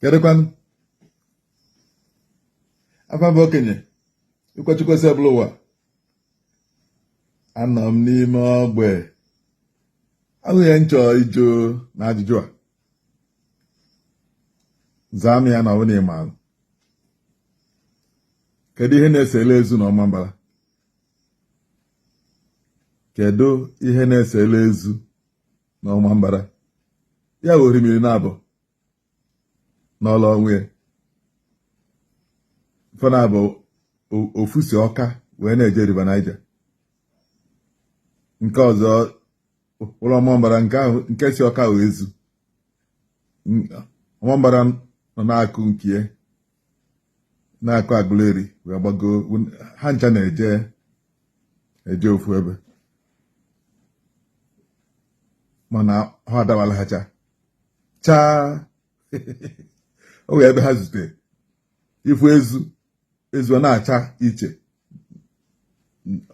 Kedụkwanụ? Afa m bụ okenye ụkọchukwu Osebụlụwa. Anọ m n'ime ogbe. Ahụ ihe m chọọ ịjụ na ajụjụ a. Zaa m ya na ọ bụ na ị maara. Kedu ihe na-esele ezu na ọmambara? Kedu ihe na-esele ezu na ọmambara? Ya bụ orimiri naabọ n'ọlụ onwe ya. Fa naabọ ofu si Ọka wee na-eje River Niger, nke ọzọ ụlọ ọmambara nke ahụ nke si Ọka wee ezu ọmambara nọ na-akụ nke na-akụ Aguleri wee gbago. Ha ncha na-eje eje ofu ebe, mana ha adabala ha cha chaa. O wee ebe ha zute ifu ezu, ezu ọ na-acha iche,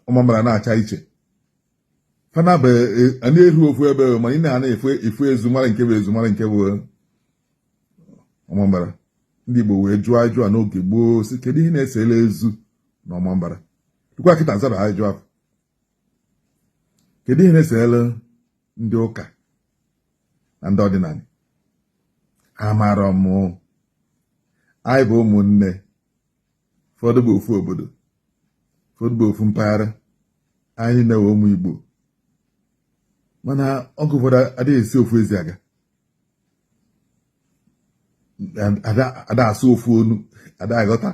ọmambara na-acha iche. Fa naabọ a na-eru ofu ebe, mana ị na-ana efu ezu mara nke bụ ezu, mara nke bụ ọmambara. Ndị Igbo wee jụọ ajụ a n'oge gboo, sị kedu ihe na-esele ezu na ọmambara? Dịkwa kịta zara ajụ ahụ, kedu ihe na-esele ndị ụka na ndị ọdịnala? Amara m anyị bụ ụmụnne, ụfọdụ bụ ofu obodo, ụfọdụ bụ ofu mpaghara, anyị na-ewe ụmụ Igbo, mana oge ụfọdụ adịghị esi ofu ezi aga, ada asụ ofu onu, ada aghọta.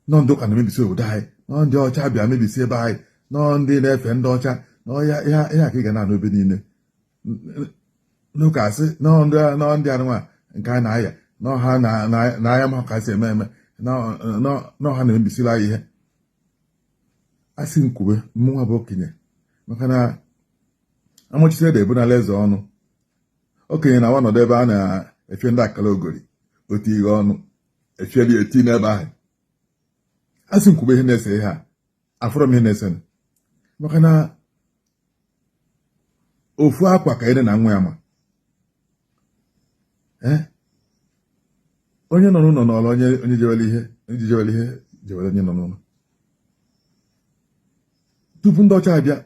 Nọ ndị ụka na-emebisi obodo anyị, nọ ndị ọcha bịa mebisi ebe anyị, nọ ndị na-efe ndị ọcha, nọ ya ihe a ka ị ga na-anụ ebe niile. N'ụka asị nọ ndị anụnwa nke a na-aya, nọ ha na-aya ma ka si eme eme, nọ ha na-emebisila anyị ihe. Asị m kwube, mụnwa bụ okenye, maka na amụchite ede ebunala eze ọnụ. Okenye na ọnọdụ ebe a na-efie ndị akara ogori otu ihe ọnụ efieli eti n'ebe ahụ. Asị m kwube ihe na-ese ihe a, afụrọ m ihe na-ese, maka na ofu akwa ka ene na nwa ya ma. Onye nọ n'ụlọ nọrọ, onye onye jewere ihe, onye jewere ihe jewere onye nọ n'ụlọ. Tupu ndị ọcha abịa,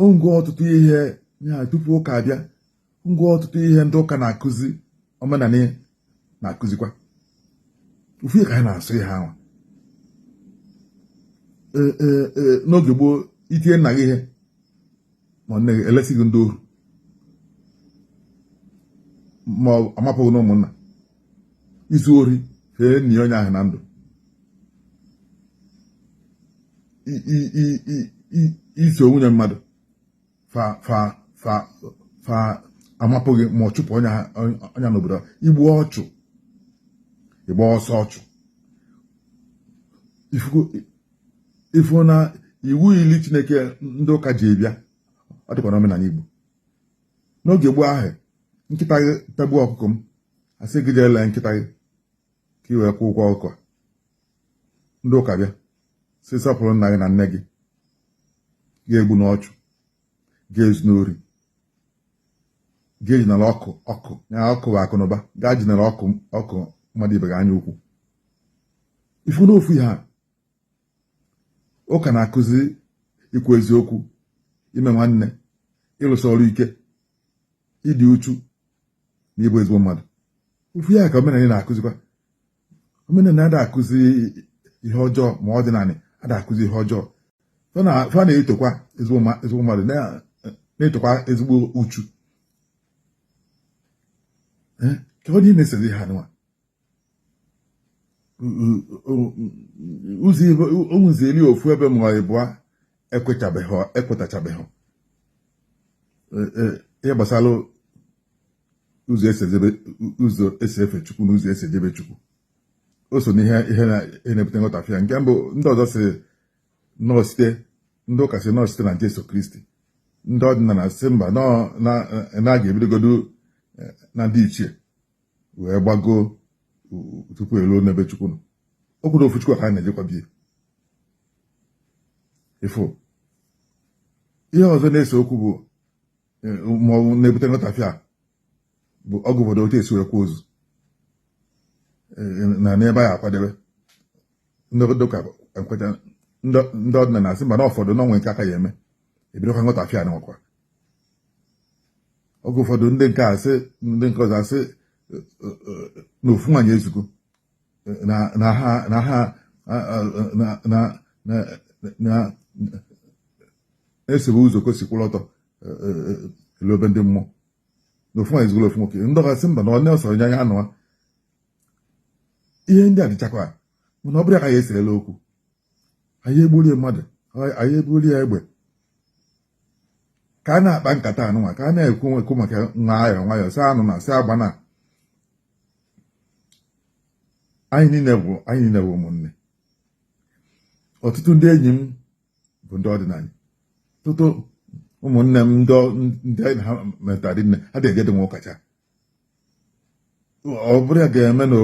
ngwa ọtụtụ ihe ya, tupu ụka abịa, ngwa ọtụtụ ihe ndị ụka na-akụzi, omenala na-akụzikwa ofu ihe ka anyị na-asụ ihe ahụ. N'oge gboo, itinye nna gị ihe ma nne gị, elesi gị ndị ohu ma ọ amapụghị na ụmụnna. Izu ori fee nni onye ahụ na ndụ. Iso nwunye mmadụ fa fa fa fa amapụghị ma ọ chụpụ onye n'obodo. Igbu ọchụ, ịgba ọsọ ọchụ. Ifu na iwu ili Chineke ndị ụka ji bịa, ọ dịkwa n'omenala Igbo. N'oge gboo ahụ, nkịta gị tagbuo ọkụkọ m, asị gị jee lee nkịta gị ka ị wee kwụọ ụgwọ ọkụkọ. Ndị ụka bịa sị sọpụrụ nna gị na nne gị, ga-egbuna ọchụ, ga-ezuna ori, ga-ejinara ọkụ ọkụ ya ọkụ bụ akụnụba, ga-ejinara ọkụ ọkụ mmadụ ibe gị anya ukwu. Ifu na ofu ihe a ụka na-akụzi, ikwu eziokwu, ime nwanne, ịrụsị ọrụ ike, ịdị uchu na ịbụ ezigbo mmadụ, ofu ya ka omenala na-akụzikwa. Omenala ada akụzi ihe ọjọọ, ma ọdịnala ada akụzi ihe ọjọọ. Fa na-etokwa ezigbo mmadụ, na-etokwa ezigbo uchu. Ka ọ dị na-esezi ha nwa ụzọ onwezeli ofu ebe ma ịbụa ekwetachabeghị ihe gbasara ụzọ esi ejebe, ụzọ esi efe Chukwu na ụzọ esi ejebe Chukwu. O so n'ihe ihe na-ebute nghọtafie. Nke mbụ, ndị ọzọ si nọọ site, ndị ụka si nọọ site na Jesu Kristi, ndị ọdịnala si mba, na a ga-ebidogodu na ndị ichie wee gbago tupu eruo n'ebe Chukwu nọ. O kwuru ofu Chukwu ka a na-ejekwa bie. Ịfụ ihe ọzọ na-ese okwu bụ ma ọ bụ na-ebute nghọtafie a Bụ ọgụ obodo otu esi wee kwa ozu na n'ebe anyị akwadebe ndị ụka ekweta, ndị ọdịnala asị mba, na ụfọdụ n'ọnwe nke aka ya eme, ebidokwa nghọtafie a nwekwa. Oge ụfọdụ ndị nke asị, ndị nke ọzọ asị na ofu nwaanyị ezugo, na ha na ha na na na na-esebe ụzọ ka o si kwụrụ ọtọ elu ebe ndị mmụọ, na ofu nwaanyị ezugolo ofu nwoke. Ndị ọzọ asị mba, na onye ọsọ onye anya anụwa. Ihe ndị a dịchakwa, mana ọ bụrụ ya ka anyị eserela okwu, anyị egburie mmadụ, anyị egburie egbe. Ka a na-akpa nkata anụnwa, ka a na-ekwu ekwu maka nwayọọ nwayọọ, sị anụ na sị agba na anyị niile bụ ụmụnne. Ọtụtụ ndị enyi m bụ ndị ọdịnala, ọtụtụ ụmụnne m ndị ndị ha metara nne ha dị eje dị nwa ụkacha. Ọ bụrụ ya ga-eme na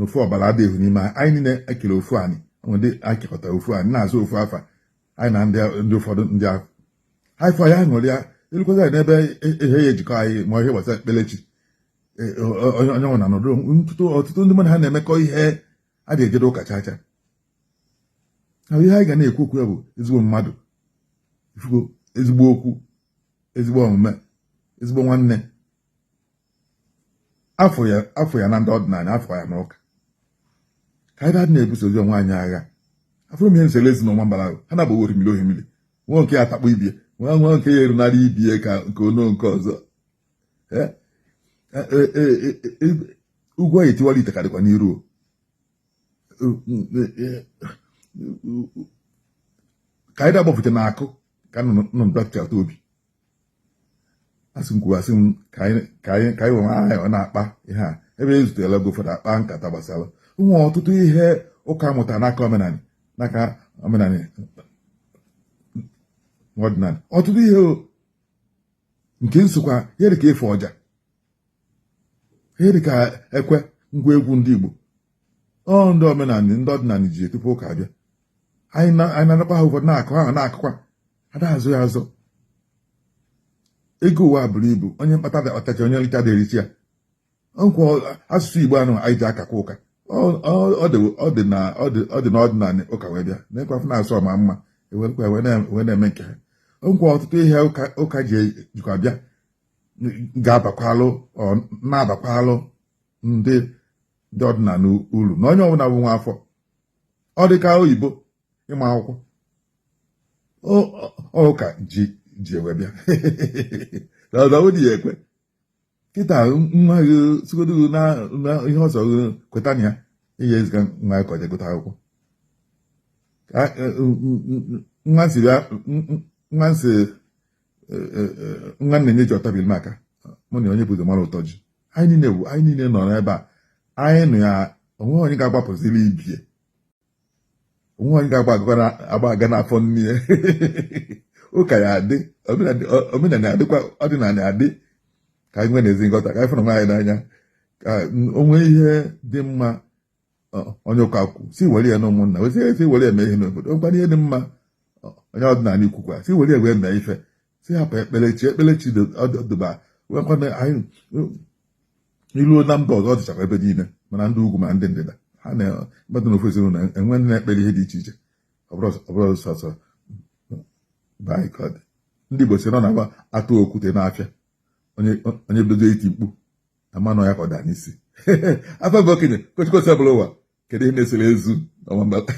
ofu ọbara adịghị n'ime anyị. Anyị niile ekere ofu anyị, ndị akekọtara ofu anyị na-azụ ofu afa anyị na ndị ụfọdụ ndị ahụ anyị fọ ya aṅụrị ya elukwezi anyị n'ebe ihe ya ejikọ anyị, ma ihe gbasara ekpelechi, onye onye na nọdụ ntụtụ. Ọtụtụ ndị mmadụ ha na-emekọ ihe a dị ejede ụka chacha. Na ihe anyị ga na-ekwu okwu ya bụ ezigbo mmadụ, ifugo, ezigbo okwu, ezigbo omume, ezigbo nwanne. Afọ ya, afọ ya na ndị ọdịnala, afọ ya n'ụka, ka anyị na na-ebusozi onwe anyị agha. Afụrụ m ihe nsere ezinụlọ mbara ahụ, ha na-agba ohimiri ohimiri, nwa nke ya atakpọ ibie, nwa nwa nke ya erunara ibie ka nke ono nke ọzọ. Ugwu anyị etiwala ite ka dịkwa n'iru. Ka anyị na-agbapụta n'akụ ka nọ dọkịta obi asị m kwuo, asị m ka anyị wee nwayọọ na-akpa ihe a ebe e zutere oge ụfọdụ akpa nkata gbasara nwe ọtụtụ ihe ụka mụtara n'aka omenala, n'aka omenala ọdịnala. Ọtụtụ ihe nke nsokwa, ihe dịka ịfụ ọja, ihe dịka ekwe, ngwa egwu ndị Igbo, ọ ndị omenala, ndị ọdịnala ji tupu ụka abịa. Anyị na-anakwa ha ụfọdụ na-akụ, ha na-akụkwa, ada azụ ya azụ. Ego ụwa buru ibu, onye mkpata ọtacha, onye nricha dị erichi ya. Nkwa asụsụ Igbo anụ anyị ji akakwa ụka, ọ dị n'ọdịnala ụka wee bịa na-ekwe afọ na-asụ ọma mma, ewerekwa wee na-eme nke ha. Nkwa ọtụtụ ihe ụka ji jikwa bịa ga-abakwalụ, na-abakwalụ ndị ndị ọdịnala uru, na onye ọbụla bụ nwa afọ, ọ dị ka oyibo ịma akwụkwọ ụka ji ji ewe bịa na ya ekwe kịta nwa gị sigodo na ihe ọzọ kweta na ya ihe eziga nwa ya ka ọ jee gụta akwụkwọ. Nwa nsị nwa nna ji ọtabili m aka mụ na onye bụ mara ụtọ ji. Anyị niile bụ, anyị niile nọ n'ebe a, anyị nọ ya. Onwe onye ga-agbapụziri ibie, onwe onye ga-agba agba aga n'afọ nne ya. Ụka ya adị, omenala adịkwa, ọdịnala adị. Ka anyị nwee n'ezi nghọta, ka anyị fụrụ nwaanyị n'anya, ka o nwee ihe dị mma onye ụka kwu si were ya na ụmụnna wee si were ya mee ihe n'obodo. Nkwana ihe dị mma onye ọdịnala ikwukwa si were ya wee mee ife, si hapụ ekpelechi, ekpelechi dụba nwekwana anyị iluo na mba ọzọ. Ọ dịchakwa ebe niile, mana ndị ugwu ma ndị ndịda, ha na mmadụ n'ofu ezinụlọ enwe ndị na-ekpere ihe dị iche iche. Ọ bụrụ sọsọ ndị Igbo si nọ na atụ okwute n'afịa, onye bidozo iti mkpu ama nọ ya ka ọ daa n'isi. Afọ bụ okenye kochikosi ọbụla ụwa. Kedu ihe na-esere ezu ọmambala?